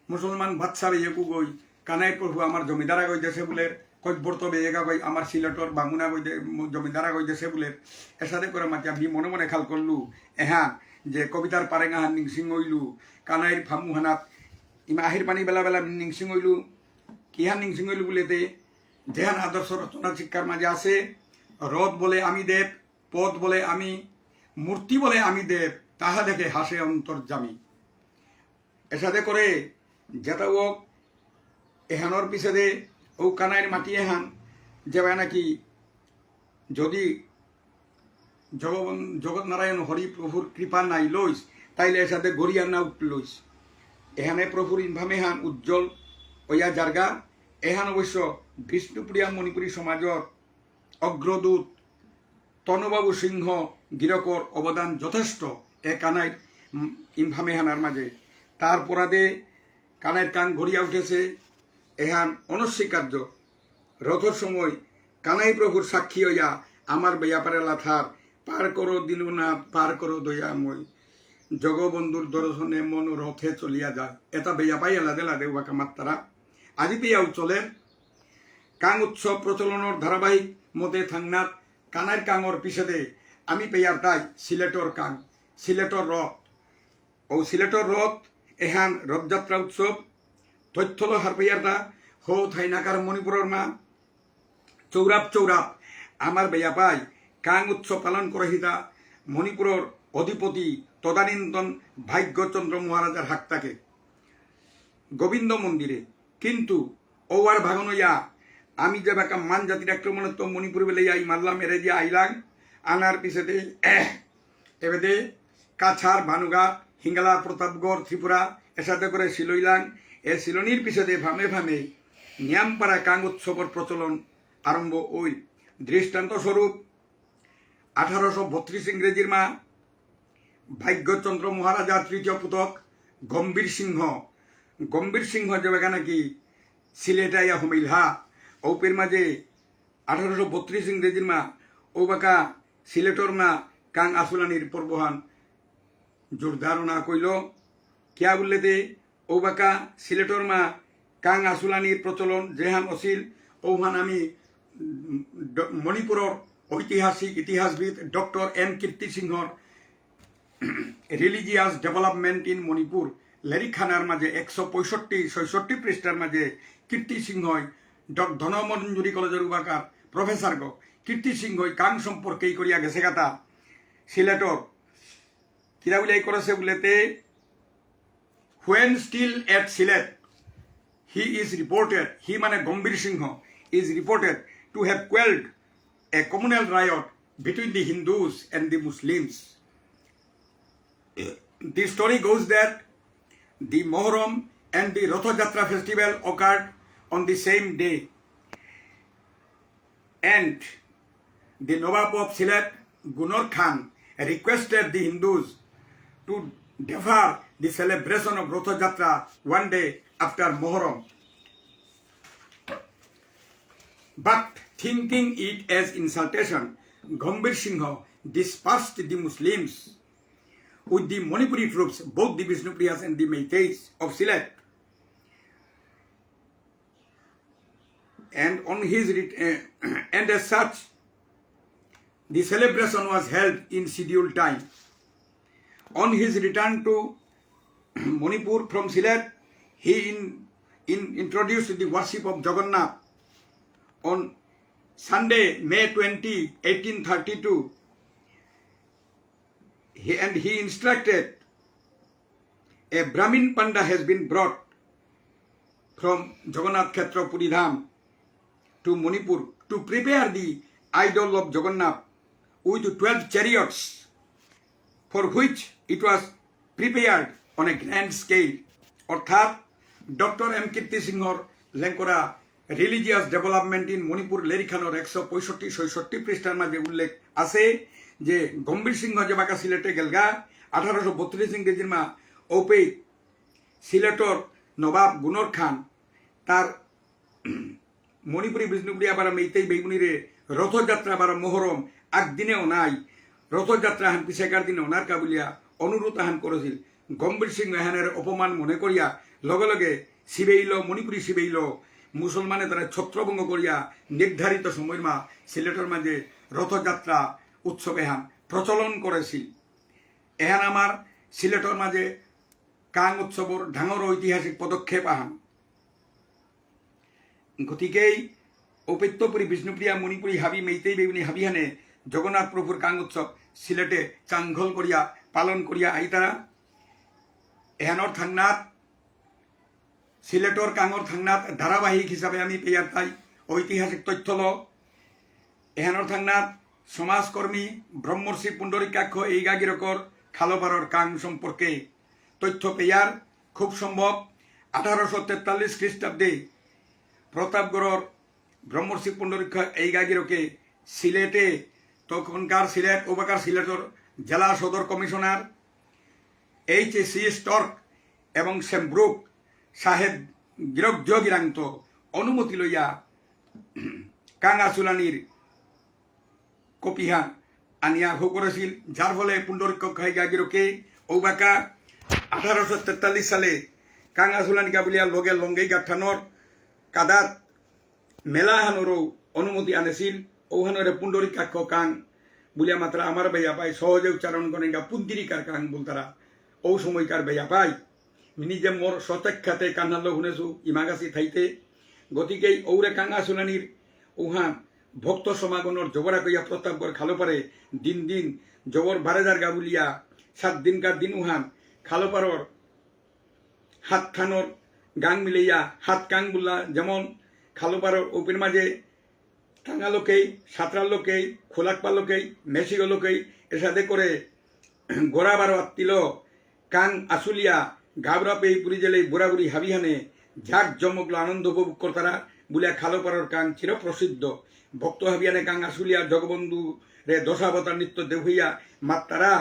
মুসলমান বাদশা বেয়কু গই, কানাই প্রভু আমার জমিদার আগই দেশে বুলের, কৈবর্ত বেয়ক আগই আমার সিলেটর বামুন আগই দে-, ম-, জমিদার আগই দেশে বুলের। এসাদে করে মাতিয়া মি মনে মনে খাল করলু। এহান যে কবিতার পারেঙাহান নিংসিং হইলু, কানাইর ফামুহানাত ইমা আহির পানি বেলা বেলা নিংসিং হইলু, কিহান নিংসিং হইলু বুলেতে, যেহান আদর্শ রচনা শিক্ষার মাঝে আছে, রথ বলে আমি দেব, পথ বলে আমি, মূর্তি বলে আমি দেব, তাহা দেখে হাসে অন্তর্যামী। এসাদে করে যেতা হোক, এহানর পিছেদে ও কানাইর মাটি এহান, যেবাকা নাকি যদি জগবন-, জগৎ নারায়ণ হরি প্রভুর কৃপা নাই লইস, তাইলে এসাদে গড়িয়া না উঠলইস। এহানে প্রভুর ইনফামেহান উজ্জ্বল ওয়া জারগা। এহান অবশ্য বিষ্ণুপ্রিয়া মণিপুরী সমাজর অগ্রদূত তনুবাবু সিংহ গিরকর অবদান যথেষ্ট এ কানাই, উম, ইনফামেহানার মাঝে। তার পরাদে কানাইর কাং গড়িয়া উঠেছে, এহান অনস্বীকার্য। রথর সময় কানাই প্রভুর সাক্ষী হইয়া আমার বেয়াপারে লাথার, পার করো দীননাথ, পার করো দয়াময়, জগবন্ধুর দর্শনে মন রথে চলিয়া যায়। এতা বেয়াপাই এলাদে লাদে ওয়াকা মাত্তারা। আজি পেয়াও চলের কাং উৎসব প্রচলনর ধারাবাহিক মতে থাংনাত কানাইর কাঙর পিছেদে আমি পেয়ার তাই সিলেটর কাং, সিলেটর রথ। ও সিলেটর রথ এহান রথযাত্রা উৎসব। তথ্যলো হারপেয়ারতা হো থাইনাকার মণিপুরর মা চৌরাপ চৌরাপ আমার বেয়াপাই কাং উৎসব পালন করেসিতা মণিপুরর অধিপতি তদানীন্তন ভাগ্যচন্দ্র মহারাজার হাক্তাকে গোবিন্দ মন্দিরে। কিন্তু ওয়ার ভাগনইয়া আমি যেবাকা মান জাতির আক্রমণত্ত মণিপুর বেলেইয়া ইমাল্লাম এরে দিয়া আইলাং, আনার পিছেদে এবেদে কাছাড়, ভানুগা, হিঙ্গালা, প্রতাপগড়, ত্রিপুরা, এসাদে করে সিলইলাং। এ সিলনির পিছেদে ফামে ফামে নিয়ামপাড়া কাং উৎসবর প্রচলন আরম্ভ হইল। দৃষ্টান্ত স্বরূপ, আঠারোশো বত্রিশ ইংরেজির মা ভাগ্যচন্দ্র মহারাজা তৃতীয় পুতক গম্ভীর সিংহ, গম্ভীর সিংহ যেবাকা নাকি সিলেট আইয়া হমিলহা, ঔপের মাঝে আঠারোশো বত্রিশ ইংরেজির মা ঔবাকা সিলেটর মা কাং আসুলানির পর্বহান জোরদার না কইল। কিয়া বুললেতে ঔবাকা সিলেটর মা কাং আসুলানির প্রচলন যেহান অসিল, ঔহান আমি, উম, ড-, মণিপুরর ঐতিহাসিক ইতিহাসবিদ ডক্টর এম কীর্তি সিংহর Religious Development in Manipur লেরিকহানার মাঝে একশো পঁয়ষট্টি, ছয়ষট্টি পৃষ্ঠার মাঝে কীর্তি সিংহই ডক-, ধনমঞ্জুরি কলেজর উবাকার প্রফেসর গ কীর্তি সিংহই কাং সম্পর্কে ই করিয়া গেছে গাতা সিলেটর কিরা বুলে ই করেছে বুলেতে, when still at Sylhet, he is reported, he মানে গম্ভীর সিংহ, is reported to have quelled a communal riot between the Hindus and the Muslims. The story goes that the Mohorom and the Rotho Jatra festival occurred on the same day, and the Nawab of Sylhet, Gunor Khan, requested the Hindus to defer the celebration of Rotho Jatra one day after Mohorom. But thinking it as insultation, Gambhir Singha dispersed the Muslims with the Manipuri troops, both the Bishnupriyas and the Meiteis of Sylhet. And on his ret- uh, and as such, the celebration was held in scheduled time. On his return to Manipur from Sylhet, he in, in introduced the worship of Jagannath on Sunday, May twenty, eighteen thirty-two. He, and he instructed, "A Brahmin Panda has been brought from Jagannath Khetra Puri Dham to Manipur to prepare the idol of Jagannath with twelve chariots, for which it was prepared on a grand scale." অর্থাৎ doctor M কীর্তি সিংহর লেংকরা Religious Development in Manipur লেরিখানোর একশো পঁয়ষট্টি ছয়ষট্টি পৃষ্ঠার মাঝে উল্লেখ আছে যে গম্ভীর সিংহ যেবাকা সিলেটে গেলগা আঠারোশো বত্রিশ ইংরেজির মা ঔপেই সিলেটর নবাব গুনর খান তার মণিপুরী বিষ্ণুপ্রিয়া বারো মেইতেই বেইবুনিরে রথযাত্রা বারো মহরম আগদিনে অনাই রথযাত্রা হান পিছেকার দিনে অনার কা বুলিয়া অনুরোধ আহান করেছিল। গম্ভীর সিংহ এহানের অপমান মনে করিয়া লগে লগে সিবেইল, মণিপুরী সিবেইল মুসলমানে তারা ছত্রভঙ্গ করিয়া নির্ধারিত সময়র মা সিলেটর মাঝে রথযাত্রা উৎসব এহান প্রচলন করেছিল। এহান আমার সিলেটর মাঝে কাং উৎসবর ডাঙর ঐতিহাসিক পদক্ষেপ আহান। গতিকেই ঔপেত্যপুরী বিষ্ণুপ্রিয়া মণিপুরী হাবি মেইতেই বেইবুনি হাবিহানে জগন্নাথ প্রভুর কাং উৎসব সিলেটে চাংঘল করিয়া পালন করিয়া আইতারা। এহানর থাংনাত সিলেটর কাঙর থাংনাত ধারাবাহিক হিসাবে আমি পেয়ার তাই ঐতিহাসিক তথ্যল। এহানর থাংনাত সমাজকর্মী ব্রহ্মর্ষি পুণ্ডরীকাক্ষ এইগা গিরকর খালপারর কাং সম্পর্কে তথ্য পেয়ার। খুব সম্ভব আঠারোশো তেতাল্লিশ খ্রিস্টাব্দে প্রতাপগড়র ব্রহ্মর্ষি পুণ্ডরীকাক্ষ এইগা গিরকে সিলেটে, তখনকার সিলেট, ওবাকার সিলেটর জেলা সদর commissioner H A C Stork এবং সেমব্রুক সাহেব গিরক যোগিরাংত অনুমতি লইয়া কাঙা চুলানির কপিহান আনিয়া হো করেছিল, যার ফলে পুণ্ডরীকাক্ষ এইগা গিরকে ঔবাকা আঠারোশো তেতাল্লিশ সালে কাঙা চুলানি কা বুলিয়া লগে লঙ্গেই গাঠানোর কাদাত মেলা হানরও অনুমতি আনেছিল। ঔহানরে পুণ্ডরীকাক্ষ কাং বুলিয়া মাত্রা আমার বেয়াপাই সহজে উচ্চারণ করেন গা পুন্দিরিকার কাং বুলতারা। ঔ সময়কার বেয়াপাই মিনি যে মোর সচক্ষাতে কান্নালো হুনেছু ইমাগাছি থাইতে। গতিকে ঔরে কাঙা চুলানির ঔহান ভক্ত সমাগমর জবরা কইয়া প্রতাপগড় খালপারে দিন দিন জবর বারে যারগা বুলিয়া সাত দিনকার দিন ঔহান খালপারর হাতখানোর গাং মিলাইয়া হাত কাং বুল্লা, যেমন খালপারর ঔপের মাঝে কাঙা লোকেই, সাঁতরা লোকেই, খোলাকপা লোকেই, মেসিগো লোকেই, এসাদে করে গোড়া বারো আত্তিল কাং আসুলিয়া গাবরা পেই পুরি জেলেই বুড়াবুড়ি হাবিহানে জাক জমকলো আনন্দ উপভোগ করতারা বুলিয়া খালপারর কাং চিরপ্রসিদ্ধ। ভক্ত হাবিহানে কাং আসুলিয়া জগবন্ধু রে দশাবতার নিত্য দেহুইয়া মাত্তারা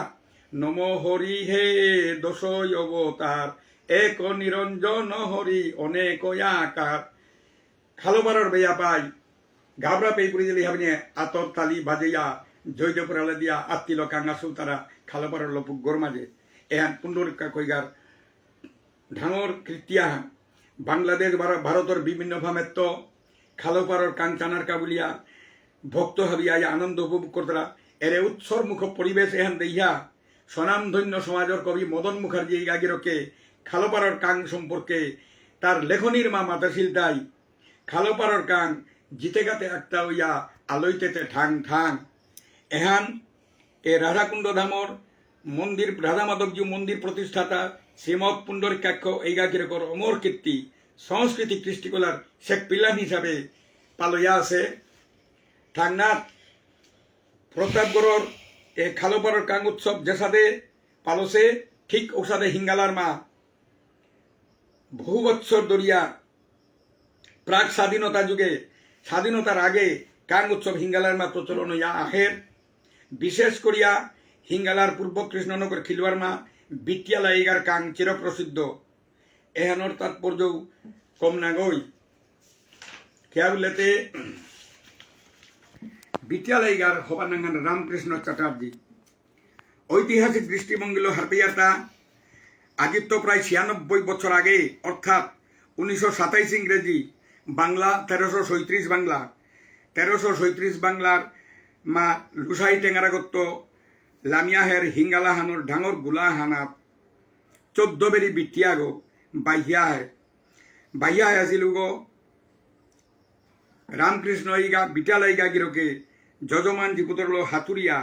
নম হরি হে দশই অবতার, এক নিরঞ্জন হরি অনেক আকার। খালপারর বেয়াপাই গাবরা পেইপুরি জেলি হাবিনে আতর তালি বাজেয়া জয় জয়পুরালে দিয়া আত্তিল কাঙা সুলতারা খালপারর লপুক গরমাজে। এহান পুণ্ডরীকাক্ষ কইগার ডাঙর কীর্তি আহান। বাংলাদেশ, ভার-, ভারতর বিভিন্ন ভামেত্ত খালপারর কাং চানার কা বুলিয়া ভক্ত হাবি আয়া আনন্দ উপভোগ করতারা। এরে উৎসবমুখর পরিবেশ এহান দেইয়া স্বনামধন্য সমাজর কবি মদন মুখার্জি এই গাগিরকে খালপারর কাং সম্পর্কে তার লেখনীর মা মাতাশীল দাই খালপারর কাং জিতে গাতে আক্তা হইয়া আলইতেতে ঠাং ঠাং। এহান এ রাধাকুণ্ড ধামর মন্দির, রাধা মাধবজী মন্দির প্রতিষ্ঠাতা শ্রীমৎ পুণ্ডরীকাক্ষ এই গাগিরকর অমর কীর্তি সংস্কৃতি কৃষ্টিকলার শেখ পিলান হিসাবে পালয়া আছে। থাংনাত প্রতাপগড়র এ খালপাড়র কাং উৎসব যেসাদে পালসে, ঠিক ওসাদে হিঙ্গালার মা বহু বৎসর ধরিয়া প্রাক স্বাধীনতা যুগে, স্বাধীনতার আগে কাং উৎসব হিঙ্গালার মা প্রচলন হইয়া আহের। বিশেষ করিয়া হিঙ্গালার পূর্ব কৃষ্ণনগর খিলুয়ার মা বিটিয়া লাইগার কাং চিরপ্রসিদ্ধ। এহানর তাৎপর্য কম নাগই। কিয়া বুলতে বিটিয়া লাইগার হবা নাঙহান রামকৃষ্ণ চ্যাটার্জি। ঐতিহাসিক দৃষ্টিভঙ্গিলো হারপেয়াতা আজিত্ত প্রায় ছিয়ানব্বই বছর আগে, অর্থাৎ উনিশশো সাতাইশ ইংরেজি, বাংলা তেরোশো ছয়ত্রিশ বাংলা, তেরোশো ছয়ত্রিশ বাংলার মা লুসাই টেঙারাগত্ত লামিয়াহের হিঙ্গালাহানর ডাঙর গুলাহানাত চোদ্দ বেরি বিটিয়াগো বাইহিয়া আহে। বাইহিয়া আহে আসিলগো রামকৃষ্ণ এইগা, বিটিয়া লাইগা গিরকে যজমান জিপুতরলো হাতুরিয়া,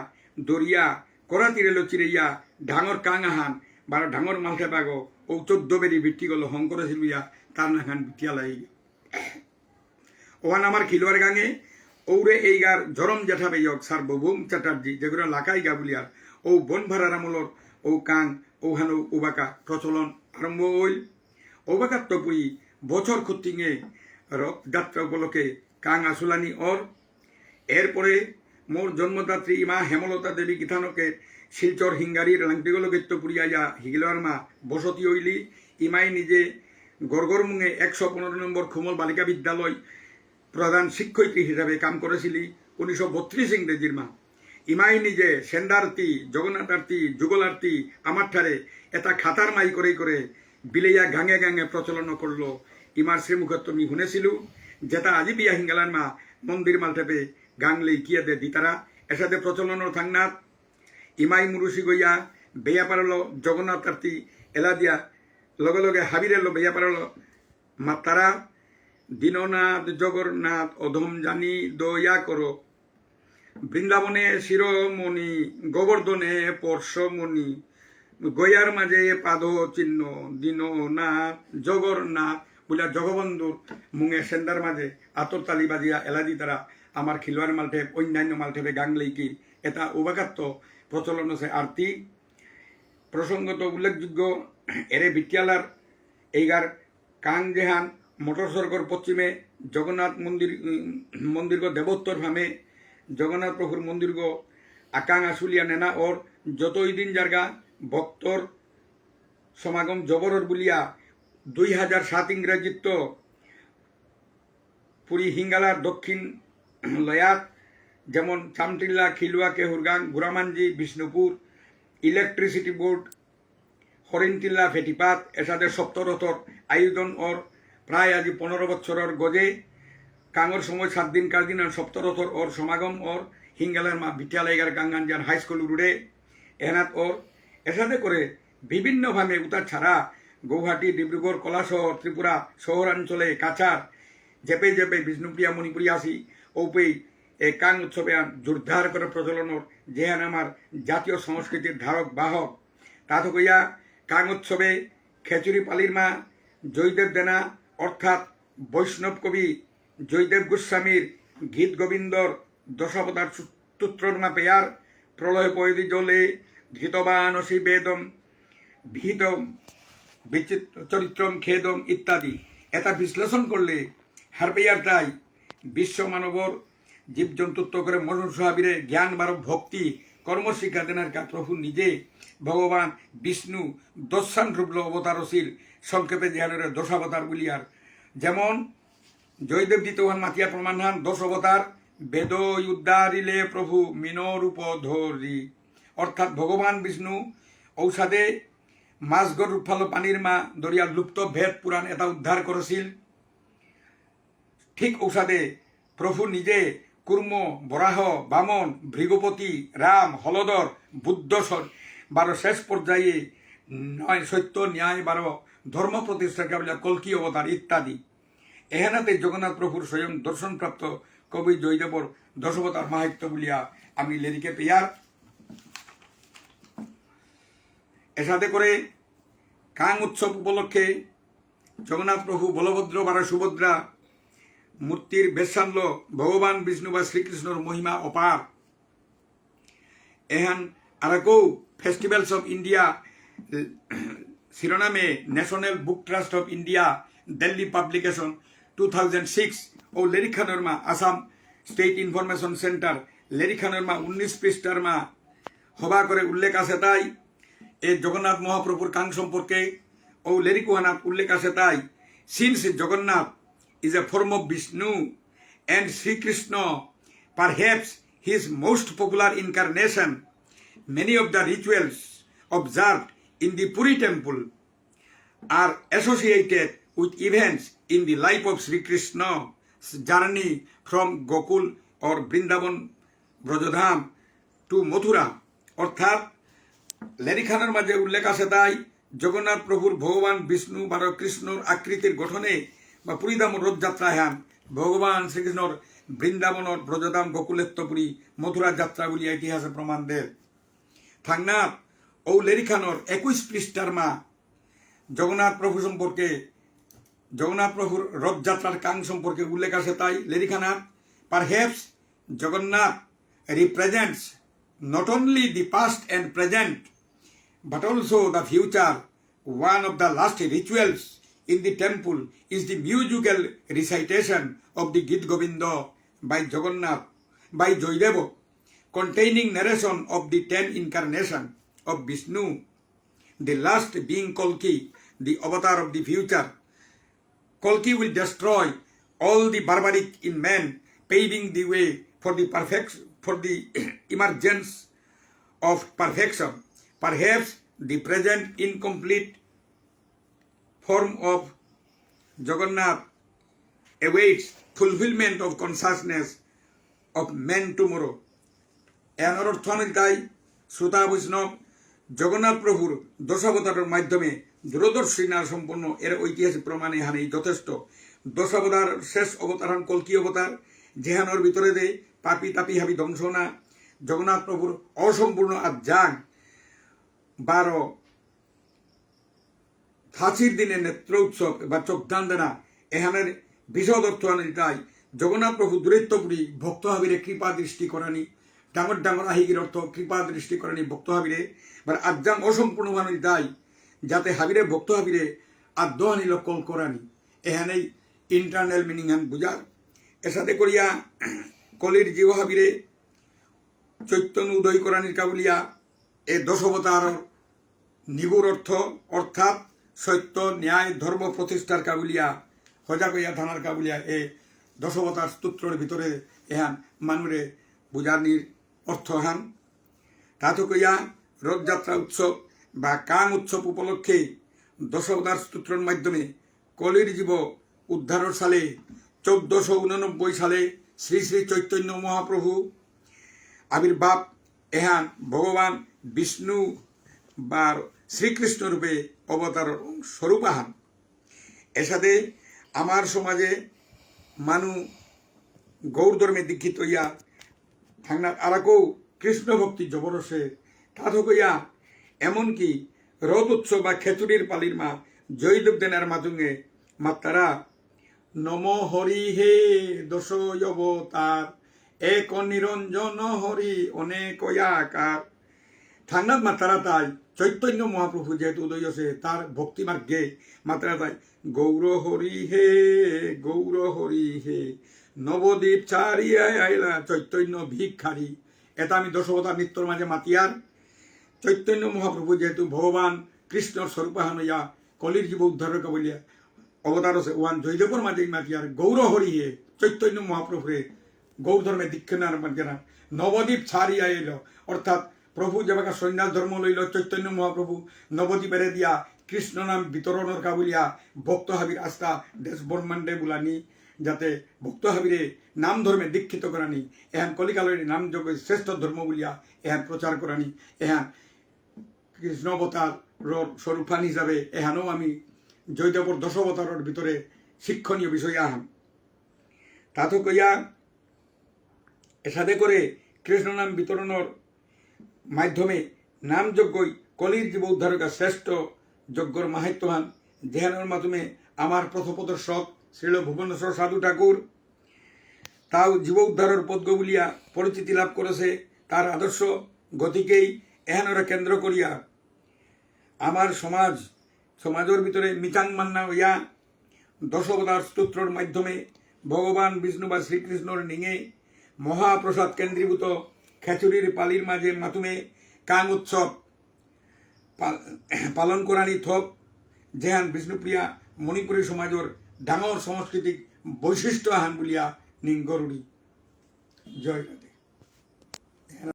দরিয়া, করাতিরেলো চিরেইয়া, ডাঙর কাঙাহান, বারো ডাঙর মালঠেপাগো, ও চোদ্দ বেরি বিটিগলো হং করেসিলুয়া, তার নাঙহান বিটিয়া লাইগা। ওহান আমার খিলুয়ার গাঙে, ওরে এইগার জরম জেঠা বেয়ক সার্বভৌম চ্যাটার্জি, যেগুলো লাকাইগা বুলিয়ার, ও বনভারার আমলর, ও কাং, ওহানো উবাকা প্রচলন আরম্ভ হইল। ওবাকাত্ত পুরি বছর খুত্তিঙে রথযাত্রা উপলক্ষে কাং আসুলানি অর। এরপরে মোর জন্মদাত্রী ইমা হেমলতা দেবী গিথানকে শিলচর হিঙ্গারির লাংটিগলো গেত্ত পুরিয়া ইয়া হিগিলর মা বসতি হইলি। ইমাই নিজে গড়গড় মুঙে একশো পনেরো নম্বর খুমল বালিকা বিদ্যালয় প্রধান শিক্ষয়িত্রী হিসাবে কাম করেসিলি উনিশশো বত্রিশ ইংরেজির মা। ইমাই নিজে সেন্দারতি, জগন্নাথ আরতি, যুগল আরতি আমার ঠারে এটা খাতার মাই করে করে বিলেয়া গাঙে গাঙে প্রচলন করলো। ইমার শ্রীমুখত্ত মি শুনেসিলু, যেটা আজি বিয়া হিঙ্গালার মা মন্দির মালঠেপে গাং লেইকিয়া দে দিতারা, এসাদে প্রচলন থাংনাত। ইমাই মুরুসি গইয়া বেয়া পারলো জগন্নাথ আরতি এলা দিয়া লগে লগে হাবিরেলো বেয়া পারলো মাতারা, দীননাথ জগন্নাথ অধম জানি দয়া করো। বৃন্দাবনে শিরোমণি, গোবর্ধনে পরশমণি, গয়ার মাঝে পাদ চিহ্ন, দীননাথ জগন্নাথ বুলিয়া জগবন্ধুর মুঙে সেন্দার মাঝে আতর তালি বাজিয়া এলা দিতারা আমার খিলুয়ার মালঠেপ, অন্যান্য মালঠেপে গাং লেইকি, এটা উবাকাত্ত প্রচলন আছে আরতি। প্রসঙ্গত উল্লেখযোগ্য, এরে বিটিয়ালার এইগার কাং যেহান মোটর সড়কর পশ্চিমে জগন্নাথ মন্দির, উম, মন্দিরগ দেবোত্তর ফামে জগন্নাথ প্রভুর মন্দিরগ আকাং আসুলিয়া নেনা অর যতই দিন জারগা ভক্তর সমাগম জবরর বুলিয়া দুই হাজার সাত ইংরেজিত্ত পুরী হিঙ্গালার দক্ষিণ লয়াত যেমন চামটিল্লা, খিলুয়া, কেহুরগাং, গুরামাঞ্জি, বিষ্ণুপুর, ইলেকট্রিসিটি বোর্ড, হরিণটিল্লা, ফেটিপাত, এসাদে সপ্তরথর আয়োজন অর প্রায় আজি পনেরো বছরর গজে কাঙর সময় সাত দিন কার দিন আর সপ্তরথর অর সমাগম অর হিঙ্গালার মা বিটিয়া লাইগার কাঙ্গানজান হাই স্কুল রোডে এনাত অর এসাদে করে বিভিন্নভাবে উতা ছাড়া গৌহাটি, ডিব্রুগড়, কৈলাসহর, ত্রিপুরা শহরাঞ্চলে কাছাড় যেপে যেপে বিষ্ণুপ্রিয়া মণিপুরী আসি, ঔপেই এ কাং উৎসবে আন জোরদার করে প্রচলন অর, যেহান আমার জাতীয় সংস্কৃতির ধারক বাহক। তা তো কইয়া কাং উৎসবে খেচুরি পালির মা জয়দেব দেনা অর্থাৎ বৈষ্ণব কবি জয়দেব গোস্বামীর গীত গোবিন্দর দশাবতার সু-, স্তোত্রর মা পেয়ার প্রলয় পয়দি জলে ধৃতবানসি বেদম বিহিত বিচিত্র চরিত্রম খেদম ইত্যাদি। এটা বিশ্লেষণ করলে হারপেয়ার তাই বিশ্ব মানবর জীবজন্তুত্ব করে মনুষ্য হাবিরে জ্ঞান বারো ভক্তি কর্ম শিক্ষা দেনার কা প্রভু নিজে ভগবান বিষ্ণু দশান রূপল অবতার অসিল। সংক্ষেপে যেহানরে দশাবতার বুলিয়ার। যেমন জয়দেব দিতহান মাতিয়া প্রমাণহান দশ অবতার বেদ উদ্ধারিলে প্রভু মিন রূপ ধরি। অর্থাৎ ভগবান বিষ্ণু ঔসাদে মাছগর রূপফালো পানির মা দরিয়া লুপ্ত বেদ পুরাণ এটা উদ্ধার করেছিল। ঠিক ঔসাদে প্রভু নিজে কুর্ম, বরাহ, বামন, ভৃগুপতি, রাম, হলধর, বুদ্ধ সর-, বারো শেষ পর্যায়ে নয় সত্য ন্যায় বারো ধর্ম প্রতিষ্ঠা করিয়া কল্কি অবতার ইত্যাদি। এহানাতে জগন্নাথ প্রভুর স্বয়ং দর্শন প্রাপ্ত কবি জয়দেবর দশাবতার মাহাত্ম্য বুলিয়া আমি লেরিকে পেয়ার। এসাদে করে কাং উৎসব উপলক্ষে জগন্নাথ প্রভু বলভদ্র বারো সুভদ্রা মূর্তির বেশানলো ভগবান বিষ্ণু বা শ্রীকৃষ্ণর মহিমা অপার। এহান আরাকৌ Festivals of India শিরোনামে National Book Trust of India, Delhi publication, two thousand six, ও লেরিকহানর মা আসাম State Information Centre, লেরিকহানর মা উনিশ পৃষ্ঠার মা হবা করে উল্লেখ আছে তাই এ জগন্নাথ মহাপ্রভুর কাং সম্পর্কে ও লেরিকুহানাত উল্লেখ আছে তাই, since Jagannath is a form of Vishnu and Sri Krishna, perhaps his most popular incarnation, many of the rituals observed in the Puri temple are associated with events in the life of Sri Krishna's journey from Gokul or Vrindavan Brajadham to Mathura. অর্থাৎ লেরিকহানর মাঝে উল্লেখ আছে তাই জগন্নাথ প্রভুর ভগবান বিষ্ণু বা কৃষ্ণর আকৃতির গঠনে বা পুরীধাম রথযাত্রা হান ভগবান শ্রীকৃষ্ণর বৃন্দাবনর ব্রজধাম গোকুলেত্ত পুরী মথুরা যাত্রা বুলিয়া ইতিহাসে প্রমাণ দের। থাংনাত ও লেরিকহানর একুশ পৃষ্ঠার মা জগন্নাথ প্রভু সম্পর্কে, জগন্নাথ প্রভুর রথযাত্রার কাং সম্পর্কে উল্লেখ আছে তাই লেরিকহানাত, perhaps Jagannath represents not only the past and present but also the future. One of the last rituals in the temple is the musical recitation of the Git Govinda by Jagannath, by Joydev, containing narration of the ten incarnation of Vishnu, the last being Kalki, the avatar of the future. Kalki will destroy all the barbaric in man, paving the way for the perfect, for the emergence of perfection. Perhaps the present incomplete form of Jagannath awaits fulfillment of consciousness of man tomorrow. এহানর অর্থ হান ইলতাই, শ্রোতা বৈষ্ণব, জগন্নাথ প্রভুর দশাবতারর মাধ্যমে দূরদর্শিতা সম্পন্ন এর ঐতিহাসিক প্রমাণ এহানেই যথেষ্ট। দশাবতার শেষ অবতার হান কল্কি অবতার, যেহানর ভিতরে দে পাপী তাপী হাবি ধ্বংস না, জগন্নাথ প্রভুর অসম্পূর্ণ আজ্জাং বারো থাচির দিনে নেত্র উৎসব বা চোখদান দেনা, এহানর বিশদ অর্থ আনিল তাই জগন্নাথ প্রভু দূরেত্ত পুরি ভক্ত হাবিরে কৃপা দৃষ্টি করানি, ডাঙর ডাঙর আহিগির অর্থ কৃপা দৃষ্টি করানি ভক্ত হাবিরে, বারো আজ্জাং অসম্পূর্ণ আনিল তাই যাতে হাবিরে ভক্ত হাবিরে আদ্য আনিল কল করানি, এহানেই internal meaning হান বুঝার। এসাদে করিয়া কলির জীব হাবিরে চৈতন্য উদয় করানির কা বুলিয়া এ দশাবতার নিগুর অর্থ, অর্থাৎ সত্য, ন্যায়, ধর্ম প্রতিষ্ঠার কা বুলিয়া, হজাগ ইয়া থানার কা বুলিয়া এ দশাবতার স্তোত্রর ভিতরে এহান মানুরে বুঝানির অর্থ হান। তাতো কইয়া রথযাত্রা উৎসব বা কাং উৎসব উপলক্ষে দশাবতার স্তোত্রর মাধ্যমে কলির জীব উদ্ধারর সালে চৌদ্দশো ঊননব্বই সালে শ্রী শ্রী চৈতন্য মহাপ্রভু আবির্ভাব এহান ভগবান বিষ্ণু বা শ্রীকৃষ্ণ রূপে অবতারর স্বরূপ আহান। এসাদে আমার সমাজে মানু গৌর ধর্মে দীক্ষিত ইয়া থাংনাত আরাকৌ কৃষ্ণ ভক্তি জবরসে তাথক ইয়া, এমনকি রথ উৎসব বা খেচুড়ির পালির মা জয়দেব দেনার মাতুঙে মাত্তারা নম হরি হে দশ অবতার, এক নিরঞ্জন হরি অনেক আকার। থাংনাত মাত্তারা তাই চৈতন্য মহাপ্রভু যেহেতু উদয় আছে, তার ভক্তি মার্গে মাত্তারা তাই গৌর হরি হে, গৌর হরি হে, নবদ্বীপ ছাড়িয়া আইলা চৈতন্য ভিক্ষারী। এটা আমি দশাবতার নৃত্যর মাঝে মাতিয়ার। চৈতন্য মহাপ্রভু যেহেতু ভগবান কৃষ্ণর স্বরূপ আহান ইয়া কলির জীব উদ্ধারর কা বুলিয়া অবতার আছে, ওহান জয়দেবর মাঝে মাতিয়ার গৌর হরি হে, চৈতন্য মহাপ্রভুরে গৌর ধর্মে দীক্ষা নেওয়ার মাঝে না, নবদ্বীপ ছাড়িয়া এলো, অর্থাৎ প্রভু যেবাকা সন্ন্যাস ধর্ম লইল, চৈতন্য মহাপ্রভু নবদ্বীপেরে দিয়া কৃষ্ণ নাম বিতরণর কা বুলিয়া ভক্ত হাবির আস্থা দেশ ব্রহ্মাণ্ডে বুলানি, যাতে ভক্ত হাবিরে নাম ধর্মে দীক্ষিত করানি, এহান কলিকালর নাম যজ্ঞ শ্রেষ্ঠ ধর্ম বুলিয়া এহান প্রচার করানি, এহান কৃষ্ণ অবতারর স্বরূপহান হিসাবে এহানও আমি জয়দেবর দশাবতারর ভিতরে শিক্ষণীয় বিষয় আহান। তাতো কইয়া এসাদে করে কৃষ্ণ নাম বিতরণর মাধ্যমে নাম যজ্ঞই কলির জীব উদ্ধারকা শ্রেষ্ঠ যজ্ঞর মাহাত্ম্যহান, যেহানর মাধ্যমে আমার পথপ্রদর্শক শ্রীল ভুবনেশ্বর সাধু ঠাকুর তাও জীব উদ্ধারর পথগ বুলিয়া পরিচিতি লাভ করেছে তার আদর্শ। গতিকেই এহানরে কেন্দ্র করিয়া আমার সমাজ, সমাজর ভিতরে মিচাং মান্না হইয়া দশাবতার স্তোত্রর মাধ্যমে ভগবান বিষ্ণু বা শ্রীকৃষ্ণর নিঙে মহাপ্রসাদ কেন্দ্রীভূত খেচুড়ির পালির মাঝে মাতুমে কাং উৎসব পা-, পালন করানি থক, যেহান বিষ্ণুপ্রিয়া মণিপুরী সমাজর ডাঙর সাংস্কৃতিক বৈশিষ্ট্য আহান বুলিয়া নিঙ গরুরি। জয়।